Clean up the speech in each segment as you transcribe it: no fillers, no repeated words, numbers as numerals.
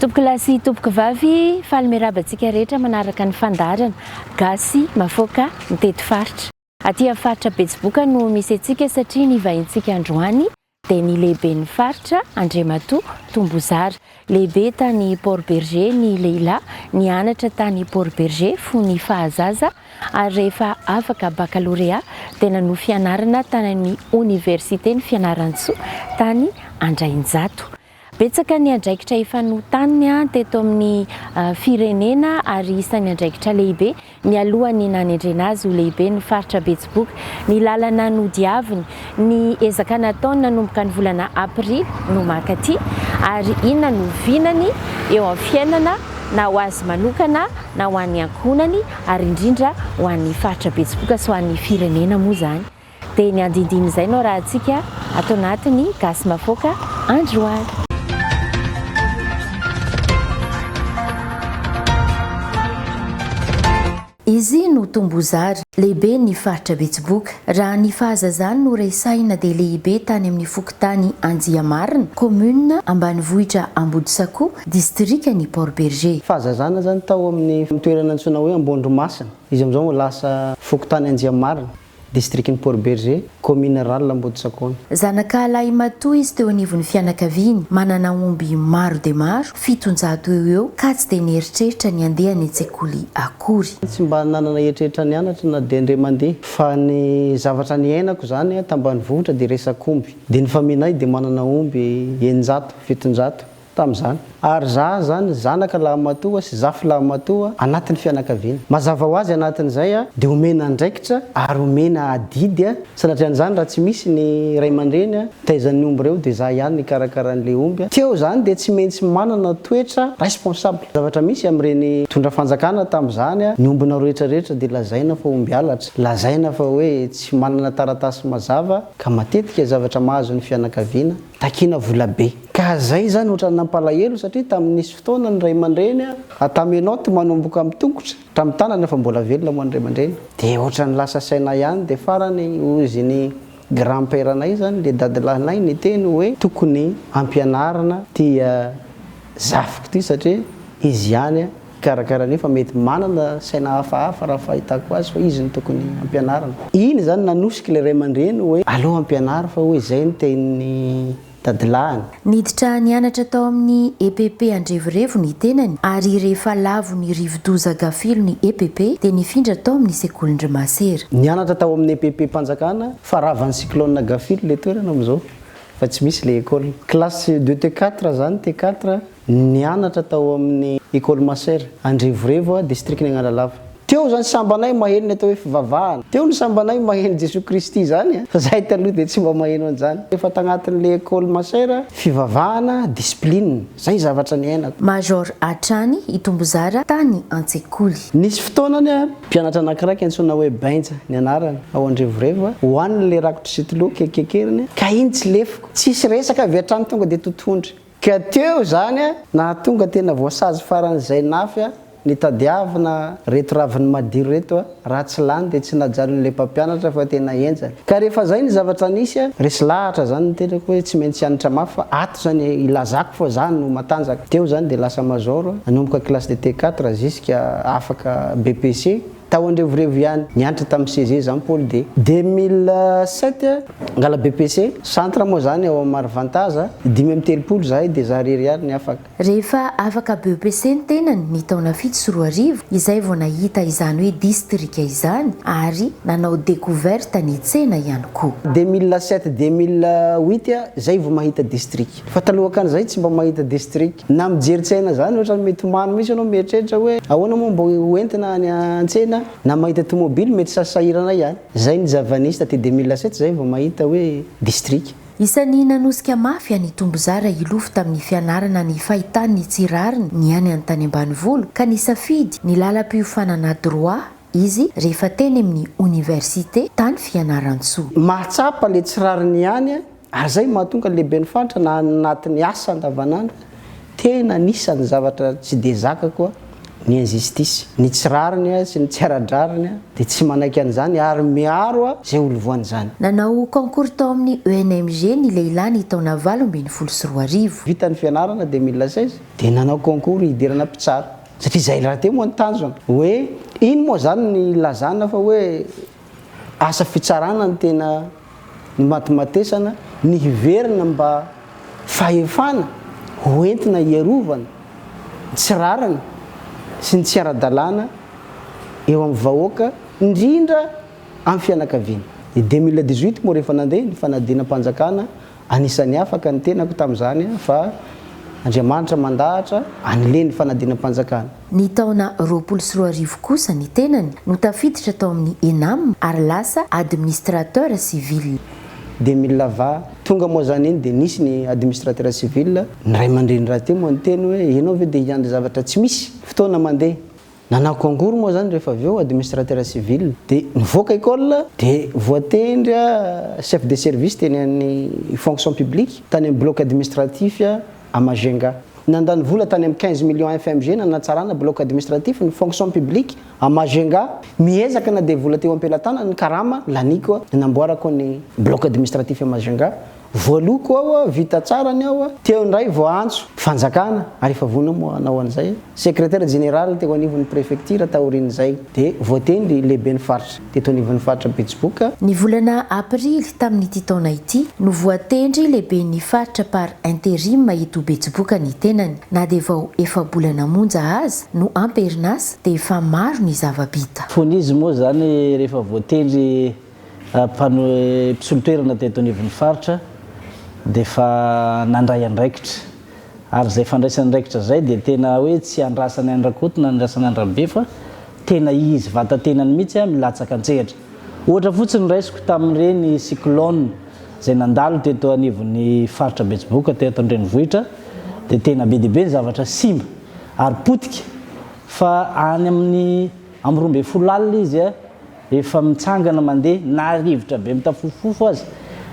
Tompokolahy sy tompokovavy, faly miarahaba antsika rehetra manaraka ny fandaharana Gasy Mafoaka mitety faritra. Aty amin'ny faritra Betsiboka no misy antsika satria ny vahintsika androany dia ny lehiben'ny faritra Andriamatoa Tombozara. Lehibe tany Port Bergé ny lehilahy, nianatra tany Port Bergé fony fahazaza ary rehefa afaka bakalorea dia nanohy fianarana tany amin'ny oniversiten'i Fianarantsoa tany Andrainjato. Betsaka ny andraikitra efa notaniny teto amin'ny firenena ary isan'ny andraikitra lehibe nialohan'ny nanendrena azy ho lehiben'ny faritra Betsiboka ny lalana nodiaviny, ny ezaka nataony nanomboka ny volana aprily no mankaty ary inona no vinany eo amin'ny fiainana na ho azy manokana na ho an'ny ankohonany ary indrindra ho an'ny faritra Betsiboka sy ho an'ny firenena moa izany. Dia ny andindinin'izay no arahantsika ato anatin'ny Gasy Mafoaka androany. Izy no Tombozara, lehiben'ny faritra Betsiboka. Raha ny fahazazany no resahina dia lehibe tany amin'ny fokontany Anjiamarina, commune ambanivohitra Ambodisakoa, distrikan'i Port Bergé. Fahazazana zany tao amin'ny toerana antsoina hoe Ambondromasina. Izy amin'izao lasa fokontany Anjiamarina. Distrikan'i Port Bergé, kaominina Ralina Ambodisakona. Zanaka lahimatoa izy teo anivon'ny fianakaviany, manana omby maro dia maro, 700 eo ho eo, ka tsy dia nieritreritra ny handeha any an-tsekoly akory. Tsy mba nanana eritreritra nianatra na dia indray mandeha, fa ny zavatra niainako izany tambanivohitra dia resak'omby. Dia ny famille-nay dia manana omby 600, 700. Tamin'izany. Ary za zany zanaka lahimatoa sy zafy lahimatoa anatin'ny fianakaviana. Mazava ho azy anatin'izay a, dia omena andraikitra ary omena adidy a, sanatrian'izany raha tsy misy ny ray aman-dreny a, mitaiza ny omby ireo dia za ihany nikarakara an'ilay omby a. Teo zany dia tsy maintsy manana toetra responsable. Zavatra misy amin'ireny mpitondra fanjakana tamin'izany a, ny ombinareo rehetra rehetra dia lazaina fa omby halatra, lazaina fa hoe tsy manana taratasy mazava, ka matetika zavatra mahazo ny fianakaviana, takiana vola be. Ka zay zany ohatran'ny nampalahelo satria tamin'ny nisy fotoana ny ray aman-dreny a tamenote manomboka amin'ny tongotra hatramin'ny tanana fa mbola velona moa ny ray aman-dreny de ohatran'ny lasa saina ihany de farany hozy ny grand père anay zany le dadilahinay niteny hoe tokony ampianarina ty zafiko ty satria izy ihany hikarakara an'io fa mety manana saina hafahafa raha fahitako azy fa izy no tokony ampianarina. Iny zany nanosika ilay ray aman-dreny hoe aleo ampianaro fa hoe zay no tenin'ny dadilahiny. Niditra nianatra tao amin'ny EPP Andrevorevo ny tenany ary rehefa lavo ny rivodoza Gafilo ny EPP dia nifindra tao amin'ny sekolin-dry Masera. Nianatra tao amin'ny EPP Mpanjakana fa ravan'ny cyclone Gafilo ilay toerana amin'izao fa tsy misy ilay école. Classe de T4 zany, T4, Nianatra tao amin'ny Ecole Masera, Andrevorevo, distrikan'i Analalava. Teo izany sambanay maheno ny atao hoe fivavahana. Teo ny sambanay maheno Jesoa Kristy izany fa zahay taloha dia tsy mba maheno an'izany. Efa tagnatin'ilay Ecole Masera, fivavahana, discipline, zay zavatra niainako. Major hatrany i Tombozara tany an-tsekoly. Nisy fotoanany mpianatra anakiraiky antsoina hoe Benja ny anarany ao Andrevorevo, hohaniny ilay rakotry sitlo kekekeriny ka iny tsy lefiko. Tsisy resaka avy hatrany tonga dia totohondry. Ka teo izany nahatonga tena voasazy faran'izay nafy nitadiavina reto ravin'ny madiro reto raha tsy lany dia tsy najalin'ilay mpampianatra fa tena henjana. Ka rehefa zay ny zavatra nisy, resy lahatra zany ny tenako hoe tsy maintsy hianatra mafy fa ato zany ilazako fa za no matanjaka. Teo zany dia lasa major, nanomboka classe de T4 jusqu'à afaka BEPC. Tao Andrevorevo ihany, nianatra tamin'ny CG Jean Paul ii. 2007, ngala BEPC, centre moa zany ao Marivantaza, 35 zahay dia za rery ihany ny afaka. Rehefa afaka BEPC ny tenany ny taona 2007 izay vao nahita izany hoe distrika izany ary nanao decouverte ny tsena ihany koa. 2007, 2008 zay vao mahita distrika. Fa talohakan'izay tsy mba mahita district. Na mijery tsena zany ohatran'ny mitomany mihitsy ianao mieritreritra hoe ahoana moa mba ho entina any an-tsena, na mahita tomobily mety sasahirana ihany. Zay ny zava-nisy taty 2007 zay vao mahita hoe district. Isan'ny nanosika mafy an'i Tombozara hilofo tamin'ny fianarana ny fahitany ny tsy rariny niainany tany ambanivolo ka nisafidy ny lalam-piofanana droit izy rehefa teny amin'ny oniversite tany Fianarantsoa. Mahatsapa le tsy rariny ihany Ary zay mahatonga ny lehiben'ny faritra na anatin'ny asa andavanandro tena anisan'ny zavatra tsy dia zakako a! ny injustice, ny tsy rariny sy ny tsy ara-drariny dia tsy manaiky an'izany ary miaro izay olo voan'izany. Nanao concours tao amin'ny ENMG ny lehilahy ny taona 2018. Vita ny fianarana 2016 dia nanao concours hidirana mpitsara satria izay rahateo moa ny tanjona hoe iny moa izany ny ilazana fa hoe asa fitsarana no tena nimatimatesana ny hiverina mba fahefana ho entina hiarovana ny tsy rariny sy ny tsy ara-dalàna eo amin'ny vahoaka indrindra amin'ny fianakaviana. Ny 2018 moa rehefa nandeha ny fanadinam-panjakana Anisan'ny afaka ny tenako tamin'izany fa Andriamanitra mandahatra an'ileny fanadinam-panjakana. Ny taona 2020 kosa ny tenany no tafiditra tao amin'ny Enam ary lasa administrateur civil. 2020, tonga moa izany iny dia nisy ny administrateur civil, ny ray aman-dreny rahateo moa niteny hoe ianao ve dia hiandry zavatra tsy misy, fotoana mandeha. Nanao concours moa zany rehefa avy eo administrateur civil dia nivoaka école dia voatendry chef de service teny amin'ny fonction publique tany amin'ny bloc administratif à Majunga. Nandany vola tany amin'ny 15 millions FMG nanatsarana bloc administratif ny fonction publique à Majunga. Miezaka na dia vola teo am-pelatanana ny karama laniko nanamboarako ny bloc administratif à Majunga. Voaloko ao, vita tsara ny ao, teo indray voaantso fanjakana ary efa vonona moa hanao an'izay, secrétaire général teo anivon'ny préfecture taorian'izay dia voatendry lehiben'ny faritra teto anivon'ny faritra Betsiboka. Ny volana aprily tamin'ity taona ity no voatendry lehiben'ny faritra par intérim eto Betsiboka ny tenany. Na dia vao efa-bolana monja aza no am-perinasa dia efa maro ny zava-bita. Fony izy moa izany rehefa voatendry Mpanohy mpisolo toerana teto anivon'ny faritra dia efa nandray andraikitra. Ary izay fandraisana andraikitra izay dia tena hoe tsy andrasan'i Andry Rakoto na andrasan'i Andry Rabe fa tena izy vata-tenany mihitsy milatsaka an-tsehatra. Ohatra fotsiny raisiko tamin'ireny cyclone izay nandalo teto anivon'ny faritra Betsiboka teto an-drenivohitra dia tena be dia be ny zavatra simba ary potika fa any amin'ny amin'ny 12 alina izy Efa mitsangana mandeha na rivotra be mitafofofofo aza,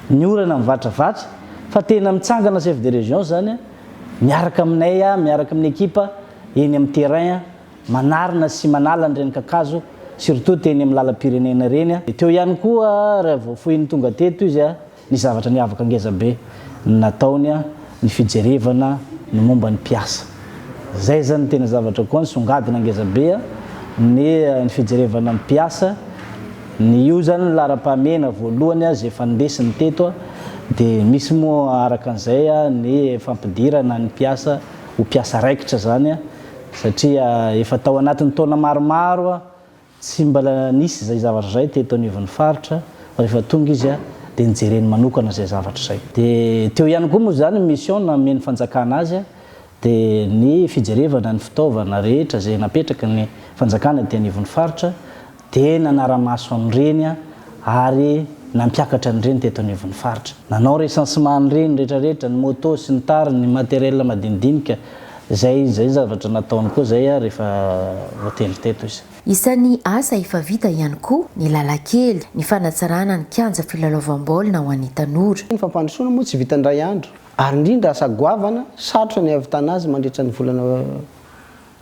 ny orana mivatravatra, fa tena mitsangana chef de région zany miaraka aminay miaraka amin'ny ekipa eny amin'ny terrain manarina sy manala an'ireny kakazo surtout teny amin'ny lalam-pirenena ireny. Teo ihany koa raha vao fohiny tonga teto izy Ny zavatra niavaka ngeza be nataony ny fijerevana ny momba ny mpiasa. Zay zany no tena zavatra koa nisongadina ngeza be ny ny fijerevana ny mpiasa. Ny io zany ny laharam-pahamehana voalohany zay efa nindesiny teto dia misy moa araka an'izay ny fampidirana ny mpiasa ho mpiasa raikitra zany satria efa tao anatin'ny taona maromaro Tsy mbola nisy izay zavatra izay teto anivon'ny faritra fa rehefa tonga izy dia nijereny manokana izay zavatra izay. Dia teo ihany koa moa izany ny mission namen'ny fanjakana azy dia ny fijerevana ny fitaovana rehetra izay napetraky ny fanjakana ety anivon'ny faritra dia nanara-maso an'ireny ary nampiakatra an'ireny teto anivon'ny faritra. Nanao recensement an'ireny rehetra rehetra, ny moto sy ny tariny, ny matériel madinidinika, izay izay zavatra nataony koa izay rehefa voatendry teto izy. Isan'ny asa efa vita ihany koa ny lalan-kely, ny fanatsarana ny kianja filalaovam-baolina ho an'ny tanora. Ny fampandrosoana moa tsy vitan'ny iray andro, ary indrindra asa goavana, sarotra ny hahavitana azy mandritra ny volana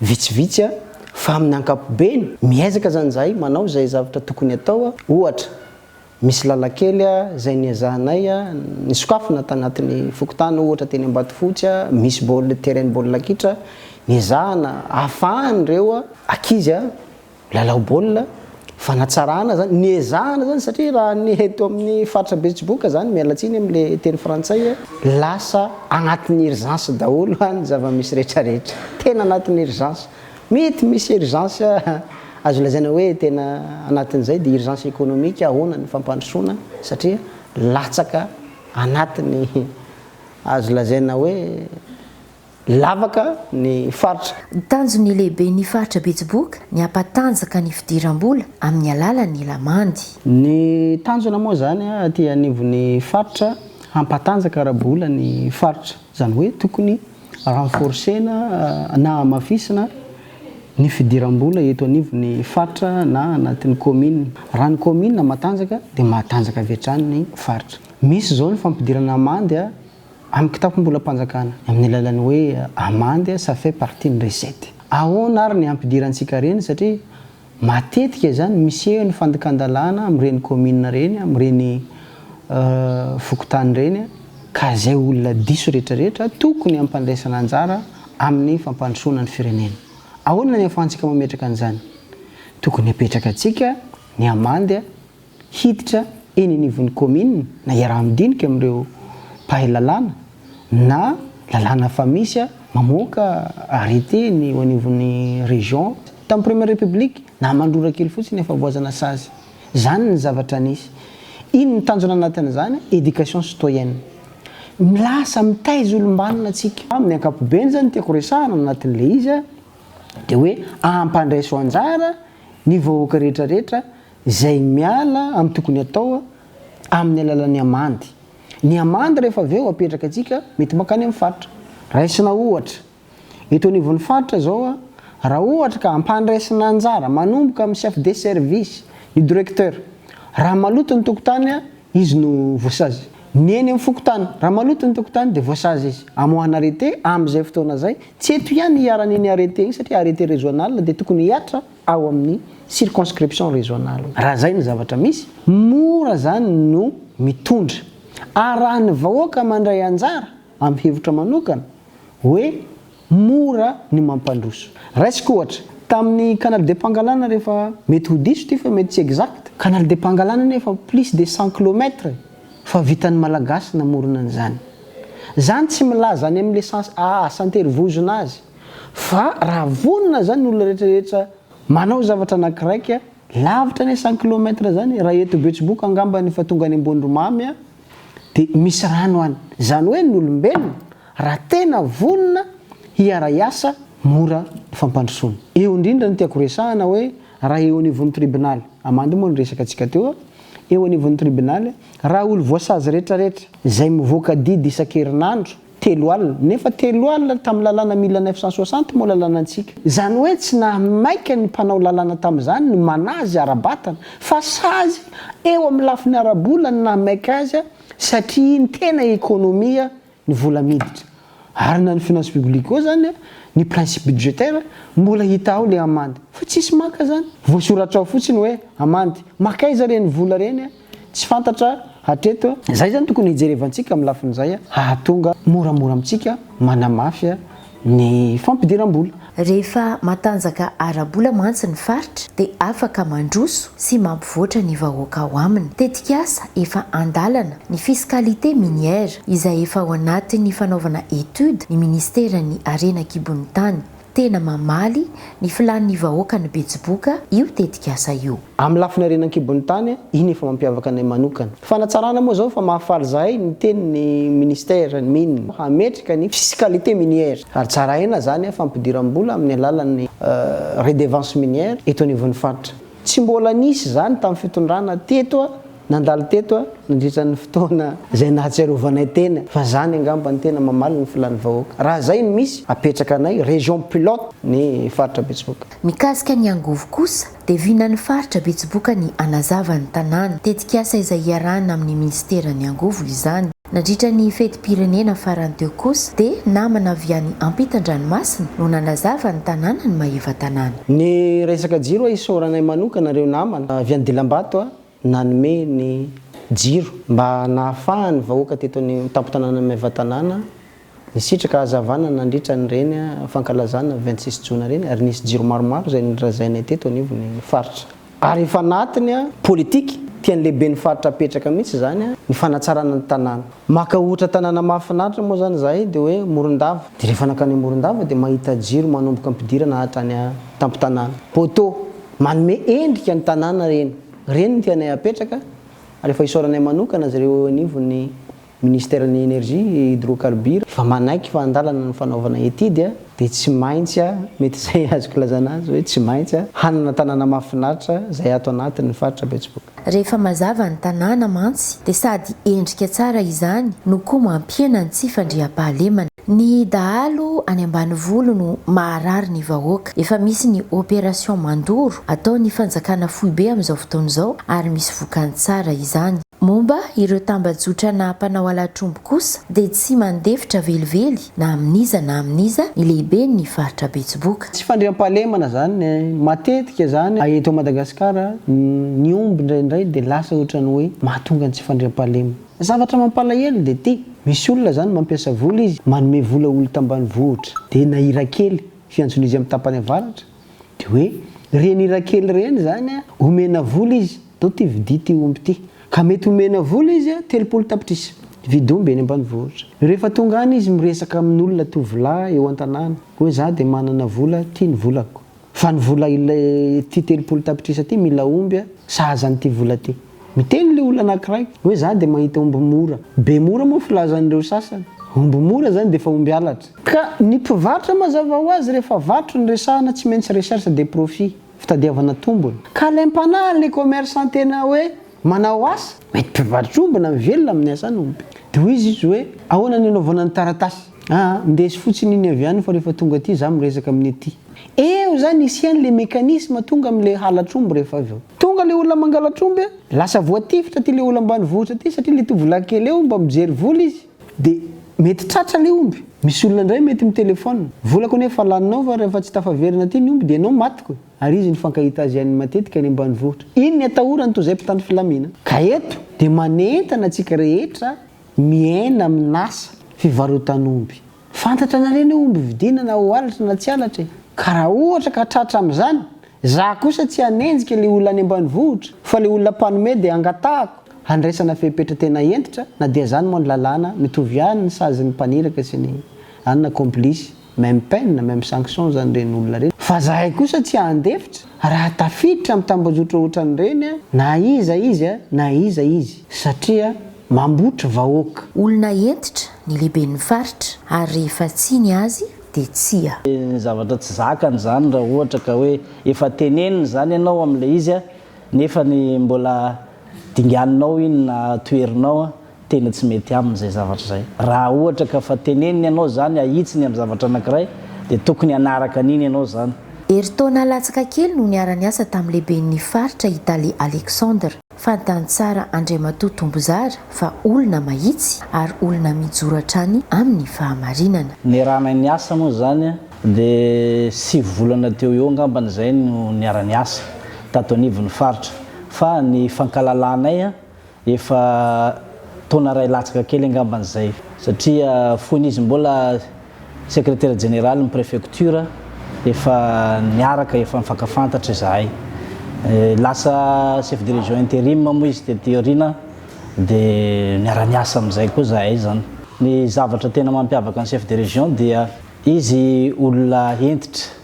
vitsivitsy fa amin'ny ankapobeny, miezaka izany izahay manao izay zavatra tokony atao, ohatra, misy lalan-kely izay niezahanay nisokafina tanatin'ny fokontany ohatra teny Ambatofotsy, misy baolina terrain baolina kitra, niezahana ahafahan'ireo ankizy Lalao baolina, fanatsarana zany, niezahana zany satria raha ny eto amin'ny faritra Betsiboka zany, miala tsiny amin'le teny frantsay, lasa agnatin'ny urgence daholo ny zava-misy rehetrarehetra, tena anatin'ny urgence, mety misy urgence azo lazaina hoe tena anatin'izay dia urgence économique, ahoana ny fampandrosoana satria latsaka anatin'ny azo lazaina hoe Lavaka ny faritra. Tanjon'ny lehiben'ny faritra Betsiboka ny hampatanjaka ny fidiram-bola amin'ny alalan'ny lamandy. Ny tanjona moa izany aty anivon'ny faritra hampatanjaka ara-bola ny faritra. Izany hoe tokony renforcer-na na hamafisina ny fidiram-bola eto anivon'ny faritra na anatin'ny kaominina. Raha ny kaominina matanjaka dia matanjaka avy hatrany ny faritra. Misy izao ny fampidirana amandy Amin'ny kitapom-bolam-panjakana, amin'ny alalan'ny hoe amande, ça fait partie ny recette. Ahoana ary ny hampidirantsika ireny satria matetika izany miseho ny fandikan-dalàna amin'ireny commune ireny, amin'ireny fokontany ireny ka izay olona diso rehetrarehetra tokony hampandraisana anjara amin'ny fampandrosoana ny firenena. Ahoana ny ahafahantsika mametraka an'izany? Tokony hapetraka antsika ny amandy hiditra eny anivon'ny kaominina na iaraha-midinika amin'ireo mpahay lalàna na lalàna efa misy mamoaka arrêté ny eo anivon'ny région. Tamin'ny première république, na mandrora kely fotsiny efa voazana sazy. Izany ny zavatra nisy. Ino ny tanjona anatin'izany? Éducation citoyenne. Lasa mitaiza olom-banona tsika. Amin'ny ankapobeny izany ny tiako resahana anatin'ilay izy dia hoe ampandraiso anjara ny vahoaka rehetra rehetra izay miala amin'ny tokony atao amin'ny alalan'ny amandy. Ny amandy rehefa avy eo apetraka antsika mety mankany amin'ny faritra. Raisina ohatra, eto anivon'ny faritra izao raha ohatra ka ampandraisina anjara manomboka amin'ny chef de service, ny directeur, raha maloto ny tokotany izy no voasazy. Ny eny amin'ny fokontany, raha maloto ny tokotany dia voasazy izy. Amoahana arrêté amin'izay fotoana izay, tsy eto ihany iharan'iny arrêté iny satria arrêté régional dia tokony hihatra ao amin'ny circonscription régionale. Raha izay ny zavatra misy, mora izany no mitondra. Ary raha ny vahoaka mandray anjara amin'ny hevitra manokana hoe mora ny mampandroso. Raisiko ohatra, tamin'ny canal de Pangalana rehefa, mety ho diso ity fa mety tsy exact, canal de Pangalana anefa plus de 100 kilomètres fa vitan'ny Malagasy namorona an'izany. Zany tsy milaza any amin'le sens asa an-terivozona azy fa raha vonona zany ny olona rehetra rehetra manao zavatra anakiraika, lavitra anie 100 kilomètres zany, raha eto Betsiboka angambany efa tonga any Ambondromamy dia misy rano any. Zany hoe ny olombelona Raha tena vonona hiara-hiasa, mora ny fampandrosoana. Eo indrindra no tiako resahana hoe raha eo anivon'ny tribonaly, amandy moa ny resaka antsika teo, eo anivon'ny tribonaly, raha olo voasazy retraretra izay mivoaka didy isan-kerinandro, 30 alina, nefa 30 tamin'ny lalàna 1960 moa lalànantsika. Izany hoe tsy nahamaika ny mpanao lalàna tamin'izany ny manazy ara-batana fa sazy eo amin'ny lafiny ara-bola no nahamaika azy satria iny tena ekonomia ny vola miditra. Ary na ny finance publique koa zany ny principe budgetaire mbola hita ao le amande fa tsisy maka zany. Voasoratra ao fotsiny hoe amande. Makaiza reny vola reny tsy fantatra hatreto. Zay zany tokony hijerevantsika amin'ny lafin'izay hahatonga moramora amintsika manamafy ny fampidiram-bola. Rehefa matanjaka ara-bola mantsy ny faritra dia afaka mandroso sy mampivoatra ny vahoaka ao aminy. Tetikasa efa an-dalana ny fiscalité minière izay efa ao anatin'ny fanaovana étude ny ministeran'ny harena an-kibon'ny tany. Tena mamaly ny filàn'ny vahoakan'i Betsiboka io tetikasa io. Amin'ny lafiny harena an-kibon'ny tany, iny efa mampiavaka anay manokana. Fanatsarana moa izao fa mahafaly zahay niteny ny ministère ny mines hametraka ny fiscalité minière ary tsaraina izany fampidiram-bola amin'ny alalan'ny redevance minière eto anivon'ny faritra. Tsy mbola nisy izany tamin'ny fitondrana teto nandalo teto nandritra ny fotoana izay nahatsiarovanay tena fa izany angamba no tena mamaly ny filan'ny vahoaka. Raha izay no misy, apetraka anay région pilote ny faritra Betsiboka. Mikasika ny angovo kosa dia vinan'ny faritra Betsiboka ny hanazava ny tanàna. Tetikasa izay iarahana amin'ny minisiteran'ny angovo izany. Nandritra ny fetim-pirenena farany teo kosa dia namana avy any ampitan-dranomasina no nanazava ny tanànan'i Maevatanàna. Ny resaka jiro isaoranay manokana ireo namana avy any Dilambato nanome ny jiro mba nahafahan'ny vahoaka teto an-tampon-tanànan'i Maevatanàna Nisitraka hazavana nandritra an'ireny fankalazana 26 jona ireny ary nisy jiro maromaro izay nolazainay teto anivon'ny faritra. Ary efa anatiny politika tian'ny lehiben'ny faritra apetraka mihitsy izany ny fanatsarana ny tanàna. Maka ohatra tanàna mahafinaritra moa izany izahay dia hoe Morondava. Dia rehefa nankany Morondava dia mahita jiro manomboka ampidirana hatrany an-tampon-tanàna. Poteau. Manome endrika ny tanàna ireny. Ireny no tianay apetraka ary efa isaoranay manokana zareo eo anivon'ny Ministeran'ny Energie et Hydrocarbures efa manaiky fa andalana ny fanaovana étude dia tsy maintsy, mety izay azoko ilazana azy hoe tsy maintsy hanana tanàna mahafinaritra izay ato anatin'ny faritra Betsiboka. Rehefa mazava ny tanàna mantsy dia sady endrika tsara izany no koa mampihena ny tsy fandriampahalemana. Ny dahalo any ambanivolo no maharary ny vahoaka. Efa misy ny opération mandoro ataon'ny fanjakana foibe amin'izao fotoana izao ary misy vokany tsara izany. Momba ireo tambajotra-na mpanao halatr'omby kosa dia tsy mandefitra velively na amin'iza na amin'iza ny lehiben'ny faritra Betsiboka. Tsy fandriampahalemana zany, matetika zany eto Madagasikara ny omby indraindray dia lasa ohatran'ny hoe mahatonga ny tsy fandriampahalemana. Zavatra mampalahelo dia ty, misy olona zany mampiasa vola izy, manome vola olo tambanivohitra, dia na irakely fiantson'izy amin'ny tapany avaratra, dia hoe ireny irakely ireny zany omena vola izy, Ndao ty vidia ty omby ty. Ka mety omena vola izy a, 30 tapitrisa. Hividy omby eny ambanivohitra. Rehefa tonga any izy miresaka amin'olona tovolahy eo an-tanàna hoe za dia manana vola, ty ny volako. Fa ny vola ilay ty 30 tapitrisa ty mila omby a, sahaza an'ity vola ty. Miteny le olona anakiray hoe za dia mahita omby mora. Be mora moa filazan'ireo sasany. Omby mora zany dia efa omby halatra. Ka ny mpivarotra mazava ho azy rehefa varotra no resahana tsy maintsy recherche de profit. Fitadiavana tombony. Ka alaim-panahy le commerçant tena hoe manao asa, mety mpivarotra omby na mivelona amin'ny asan'omby. Dia hoy izy hoe, ahoana ny anaovana ny taratasy? Aa, ndeso fotsiny iny avy any fa rehefa tonga aty za miresaka amin'ny aty. Eo zany isian le mécanisme tonga amle halatr'omby rehefa avy eo. Tonga le olona mangalatr'omby a, lasa voatifitra aty le olona ambanivohitra aty satria le tovolahy kely eo mba mijery vola izy. Dia mety tratra le omby. Misy olona indray mety mi-telephone. Volako anie efa laninao fa rehefa tsy tafaverina aty ny omby dia ianao matiko e. Ary izy nifankahita azy ihany matetika any ambanivohitra. Iny ny atahorany toy izay mpitandro filamina. Ka eto dia manentana antsika rehetra miaina amin'asa fivarotan'omby. Fantatra anareo ny omby vidiana na ho halatra na tsy halatra e. Ka raha ohatra ka tratra amin'izany, za kosa tsy hanenjika le olona any ambanivohitra fa le olona mpanome dia angatahako handraisana fepetra tena hentitra na dia zany moa ny lalàna mitovy ihany ny sazin'ny mpaniraka sy ny anona complice même peine même sanction zany ireny olona ireny fa zahay kosa tsy handefitra raha tafiditra amin'ny tambajotra otran'ireny na iza izy na iza izy satria mambotry vahoaka. Olona hentitra ny lehiben'ny faritra ary rehefa tsia ny azy dia tsia. Ny zavatra tsy zakany izany raha ohatra ka hoe efa teneniny izany ianao amin'ilay izy nefa ny mbola dinganinao iny na toherinao tena tsy mety aminy izay zavatra izay. Raha ohatra ka fa teneniny ianao izany ahitsiny amin'ny zavatra anankiray dia tokony hanaraka an'iny ianao izany. Herintaona latsaka kely no niara-niasa tamin'ny lehiben'ny faritra i Tale Alexandre. Fantany tsara Andriamatoa Tombozara fa olona mahitsy ary olona mijoro hatrany amin'ny fahamarinana. Niarahanay niasa moa izany dia sivy volana teo eo angambany izay no niara-niasa tato anivon'ny faritra. Fa ny fankalalanay efa taona iray latsaka kely angambany izay satria fony izy mbola sekretera jeneralin'ny prefecture efa niaraka efa nifankafantatra izahay. Lasa chef de région interim moa izy tety aoriana dia niara-niasa amin'izay koa izahay izany. Ny zavatra tena mampiavaka ny chef de région dia izy olona hentitra.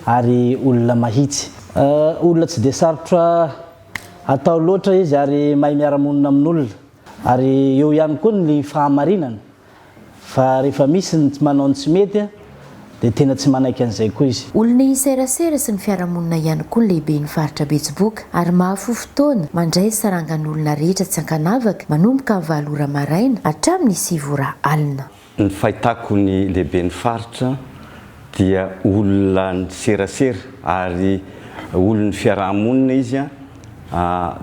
ary olona mahitsy. Olona tsy dia sarotra atao loatra izy ary mahay miara-monina amin'olona. Ary eo ihany koa ny fahamarinana fa rehefa misy ny manao ny tsy mety dia tena tsy manaiky an'izay koa izy. Olon'ny serasera sy ny fiarahamonina ihany koa ny lehiben'ny faritra Betsiboka ary mahafoy fotoana mandray sarangan'olona rehetra tsy ankanavaka manomboka amin'ny valo ora maraina hatramin'ny sivy ora alina. Ny fahitako ny lehiben'ny faritra dia olona niserasera ary olon'ny fiaraha-monina izy,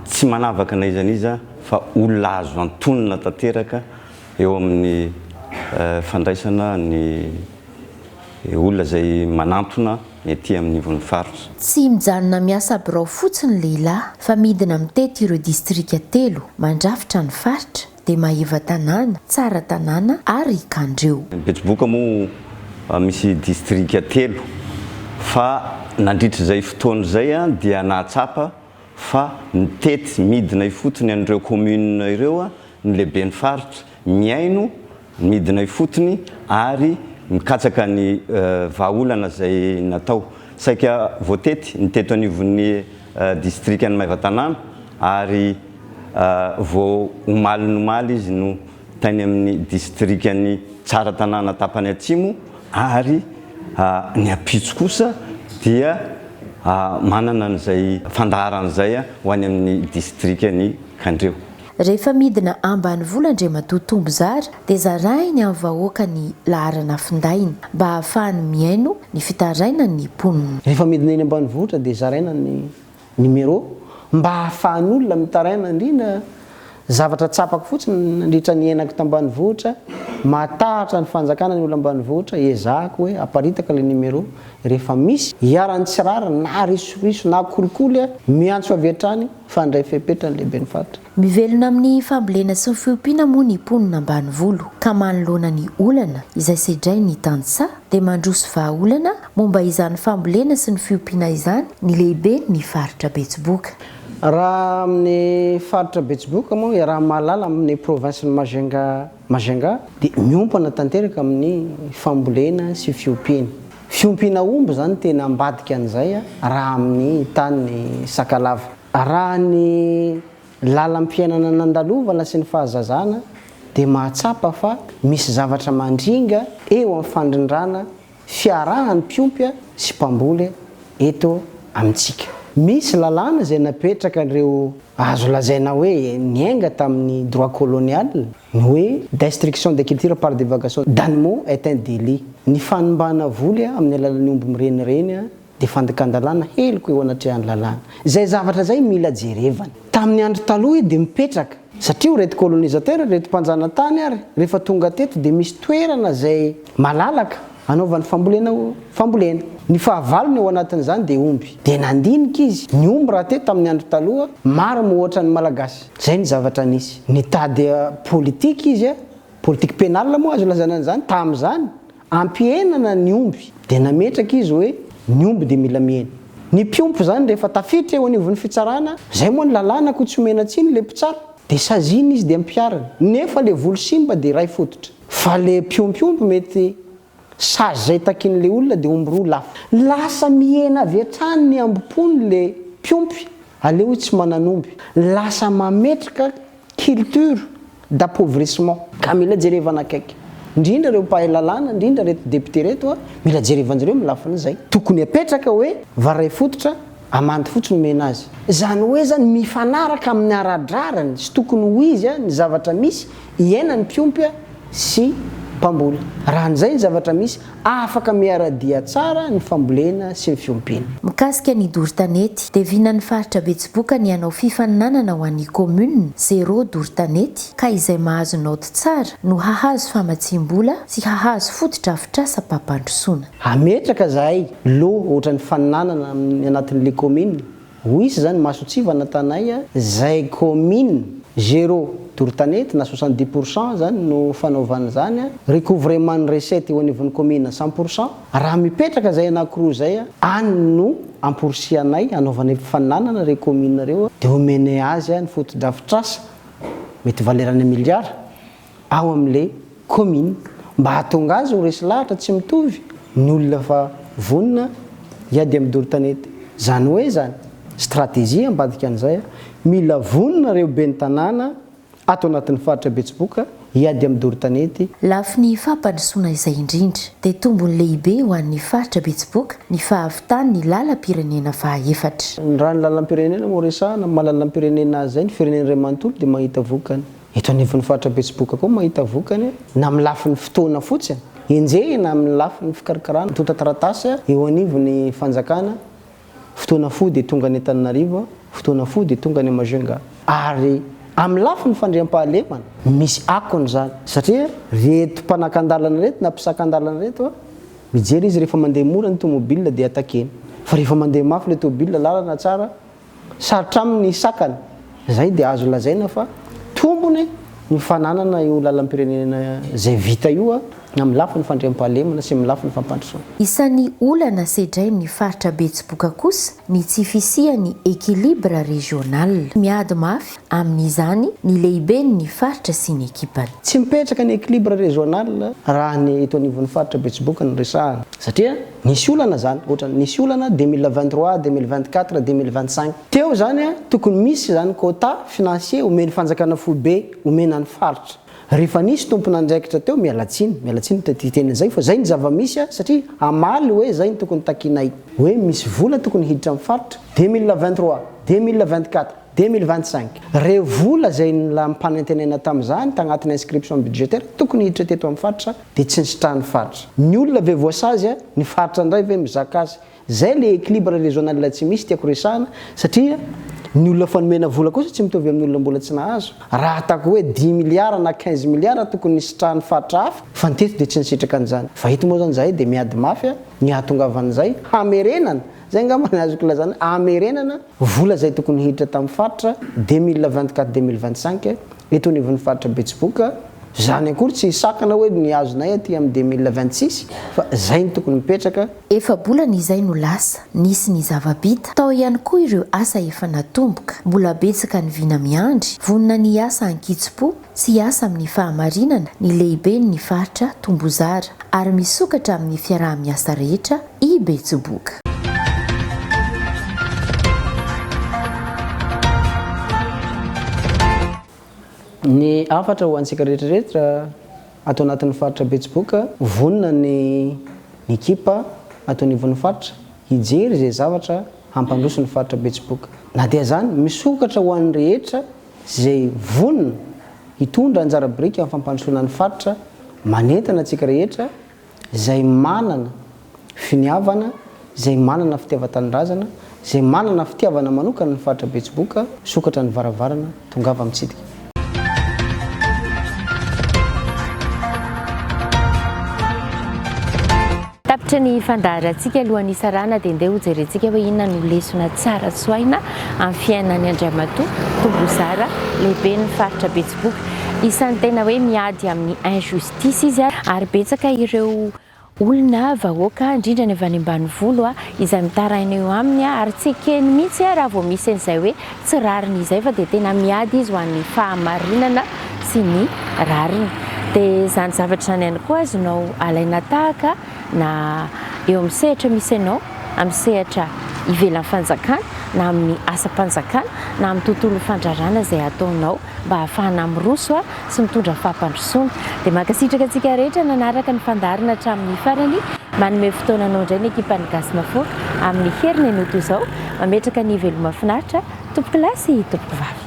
tsy manavaka na iza na iza fa olona azo antonona tanteraka eo amin'ny fandraisana ny olona izay manantona ny aty amin'ny ivon'ny faritra. Tsy mijanona miasa birao fotsiny ny lehilahy fa midina mitety ireo distrika telo mandrafitra ny faritra dia Maevatanàna, Tsaratanàna ary Kandreho. Betsiboka moa misy distrika telo fa nandritra izay fotoana izay dia nahatsapa fa mitety midina ifotony an'ireo commune ireo ny lehiben'ny faritra, mihaino, midina ifotony ary mikatsaka ny vahaolana izay natao. Saika voatety ny teto anivon'ny distrikan'i Maevatanàna ary vao omaly ny omaly izy no tany amin'ny distrikan'i Tsaratanàna tapany atsimo ary ny ampitso kosa dia manana an'izay fandaharana izay ho any amin'ny distrikan'i Kandreho. Rehefa midina ambanivola Andriamatoa Tombozara dia zarahiny amin'ny vahoaka ny laharana findainy mba hahafahany mihaino ny fitarainan'ny mponina. Rehefa midina eny ambanivohitra dia zaraina ny numéro mba hahafahan'olona mitaraina indrindra. Zavatra tsapako fotsiny nandritra ny iainako tambanivohitra, matahotra ny fanjakana ny olona ambanivohitra, ezahako hoe aparitaka ilay numéro rehefa misy iharan'ny tsy rariny na risoriso na kolikoly, miantso avy hatrany fa handray fepetra ny lehiben'ny faritra. Mivelona amin'ny fambolena sy ny fiompiana moa ny mponina ambanivolo ka manoloana ny olana izay sedrain'ny tantsaha dia mandroso vahaolana momba izany fambolena sy ny fiompiana izany ny lehiben'ny faritra Betsiboka. Raha amin'ny faritra Betsiboka moa iaraha-mahalala amin'ny province-n'i Majunga Majunga dia miompana tanteraka amin'ny fambolena sy fiompiana. Fiompiana omby izany tena ambadika an'izay raha amin'ny tany Sakalava. Raha ny lalam-piainana nandalovana sy ny fahazazana dia mahatsapa fa misy zavatra mandringa eo amin'ny fandrindrana fiarahan'ny mpiompy sy mpamboly eto amintsika. Misy lalàna izay napetraka ireo azo lazaina hoe niainga tamin'ny droit colonial, ny hoe destruction des cultures par divagation d'animaux est un délit. Ny fanimbana voly amin'ny alalan'ny omby mirenireny dia fandikan-dalàna heloka eo anatrehan'ny lalàna. Izay zavatra izay mila jerevana. Tamin'ny andro taloha io dia mipetraka. Satria ireto colonisateurs, ireto mpanjanatany ary rehefa tonga teto dia misy toerana izay malalaka anaovany fambolena fambolena. Ny fahavalony ao anatin'izany dia omby. Dia nandinika izy, ny omby rahateo tamin'ny andro taloha maro mihoatra ny Malagasy. Izay ny zavatra nisy. Nitady politique izy, politique pénale moa azo ilazana an'izany tamin'izany. Ampihenana ny omby. Dia nametraka izy hoe ny omby dia mila mihena. Ny mpiompy izany rehefa tafiditra eo anivon'ny fitsarana, izay moa ny lalàna koa tsy omena tsiny ilay mpitsara, dia saziana izy dia ampiharina. Nefa ilay voly simba dia iray fototra. Fa ilay mpiompy omby mety sazy izay takian'ilay olona dia omby roa lafo. Lasa mihena avy hatrany ny hambom-pon'ilay mpiompy, aleo izy tsy manan'omby. Lasa mametraka culture d'appauvrissement ka mila jerevana akaiky indrindra ireo mpahay lalàna indrindra ireto député ireto a, mila jerevanjireo amin'ny lafiny izay. Tokony apetraka hoe varay fototra, amandy fotsiny omena azy. Izany hoe izany mifanaraka amin'ny ara-drariny sy tokony ho izy ny zavatra misy iainan'ny mpiompy sy mpamboly. Raha an'izay ny zavatra misy, afaka miara-dia tsara ny fambolena sy ny fiompiana. Mikasika ny doro tanety, dia vinan'ny faritra Betsiboka ny hanao fifaninanana ho an'ny commune zéro doro tanety ka izay mahazo naoty tsara no hahazo famatsiam-bola sy hahazo fotodrafitrasam-pampandrosoana. Hametraka zahay lot ohatran'ny faninanana amin'ny anatin'le commune. Ho hisy zany mason-tsivana tanay a, zay commune zéro doro tanety na 70 pour cent zany no fanaovana izany a, recouvrement ny recette eo anivon'ny commune 100 pour cent, raha mipetraka zay anakiroa zay a, any no amporisihanay hanaovanay fifaninanana ireo commune ireo a, de omenay azy ny fotodrafitrasa mety valeur ana milliard. ao amin'ilay commune mba hahatonga azy ho resy lahatra tsy mitovy ny olona fa vonona hiady amin'ny doro tanety. Izany hoe izany stratégie ambadika an'izay, mila vonona ireo ben'ny tanàna ato anatin'ny faritra Betsiboka hiady amin'ny doro tanety. Lafiny fampandrosoana izay indrindra dia tombony lehibe ho an'ny faritra Betsiboka ny fahavitan'ny lalam-pirenena fahaefatra. Raha ny lalam-pirenena moa resahana, amin'ny maha lalam-pirenena azy izay, ny firenena iray manontolo dia mahita vokany. Eto anivon'ny faritra Betsiboka koa mahita vokany na amin'ny lafiny fotoana fotsiny, enjehina amin'ny lafiny fikarakarana antontan-taratasy eo anivon'ny fanjakana, fotoana fohy dia tonga any Antananarivo, fotoana fohy dia tonga any Majunga. Ary amin'ny lafiny fandriampahalemana, misy akony izany satria ireto mpanakan-dalana ireto na mpisakan-dalana ireto, mijery izy rehefa mandeha mora ny tomobile dia attaquer-ny, fa rehefa mandeha mafy ilay tomobile, lalana tsara, Sarotra aminy ny hisakana izay dia azo lazaina fa tombony ny fananana io lalam-pirenena izay vita io amin'ny lafiny fandriampahalemana sy amin'ny lafiny fampandrosoana. Isan'ny olana sedrain'ny faritra Betsiboka kosa ny tsy fisian'ny équilibre régional. Miady mafy amin'izany ny lehiben'ny faritra sy ny ekipany. Tsy mipetraka ny équilibre régional raha ny eto anivon'ny faritra Betsiboka no resahana satria Nisy olana zany, ohatrany nisy olana 2023, 2024, 2025. Teo zany tokony misy zany quota financier omen'ny fanjakana foibe omena ny faritra. Rehefa nisy tompon'andraikitra teo, miala tsiny, miala tsiny hiteny an'izay fa zay ny zava-misy satria hamaly hoe zay no tokony takianay. Hoe misy vola tokony hiditra amin'ny faritra, 2023, 2024, 2025. Reo vola zay nampanantenaina tamin'izany tagnatin'ny inscription budgétaire tokony hiditra teto amin'ny faritra dia tsy nisitrahan'ny faritra. Ny olona ve voasazy a? Ny faritra indray ve mizaka azy? Zay le équilibre régional tsy misy tiako resahana satria Ny olona efa nomena vola kosa tsy mitovy amin'ny olona mbola tsy nahazo. Raha ataoko hoe dix milliards na quinze milliards tokony nisitrahan'ny faritra hafa, fa ny teto dia tsy nisitraka an'izany. Fa eto moa izany izahay dia miady mafy ny hahatongavan'izay hamerenana, izay angamba ny azoko ilazana, hamerenana vola izay tokony hiditra tamin'ny faritra 2024 2025 eto anivon'ny faritra Betsiboka. Izany akory tsy hisakana hoe ny azonay aty amin'ny 2026 fa izay no tokony mipetraka. Efa-bolana izay no lasa, nisy ny zava-bita, tao ihany koa ireo asa efa natomboka. Mbola betsaka ny vina miandry, vonona ny hiasa an-kitsim-po sy hiasa amin'ny fahamarinana ny lehiben'ny faritra Tombozara, ary misokatra amin'ny fiaraha-miasa rehetra i Betsiboka. Ny hafatra ho antsika rehetra rehetra ato anatin'ny faritra Betsiboka, vonona ny ekipa ato anivon'ny faritra hijery izay zavatra hampandroso ny faritra Betsiboka. Na dia izany, misokatra ho an'ny rehetra izay vonona hitondra anjara biriky amin'ny fampandrosoana ny faritra, manentana antsika rehetra izay manana finiavana, izay manana fitiavan-tanindrazana, izay manana fitiavana manokana ny faritra Betsiboka, misokatra ny varavarana, tongava mitsidika. Tapitra ny fandaharantsika, alohan'ny hisarahana dia ndeha hojerentsika hoe inona no lesona tsara tsoahina amin'ny fiainan'i Andriamatoa Tombozara, lehiben'ny faritra Betsiboka. Isan'ny tena hoe miady amin'ny injustice. Justice izy ary betsaka ireo olona, vahoaka, indrindra ny avy any ambanivolo izay mitaraina eo aminy ary tsy ekeny mihitsy raha vao misy an'izay hoe tsy rariny izay fa dia tena miady izy ho an'ny fahamarinana sy ny rariny. Dia izany zavatra izany ihany koa azonao alaina tahaka na eo amin'ny sehatra misy anao, amin'ny sehatra ivelan'ny fanjakana na amin'ny asam-panjakana na amin'ny tontolon'ny fandrarana izay ataonao. mba hahafahana miroso sy mitondra fampandrosoana. Dia mankasitraka antsika rehetra nanaraka ny fandaharana hatramin'ny farany. Manome fotoana anao indray ny ekipan'ny Gasy Mafoaka amin'ny heriny anio toy izao. Mametraka ny veloma finaritra tompokolahy sy tompokovavy.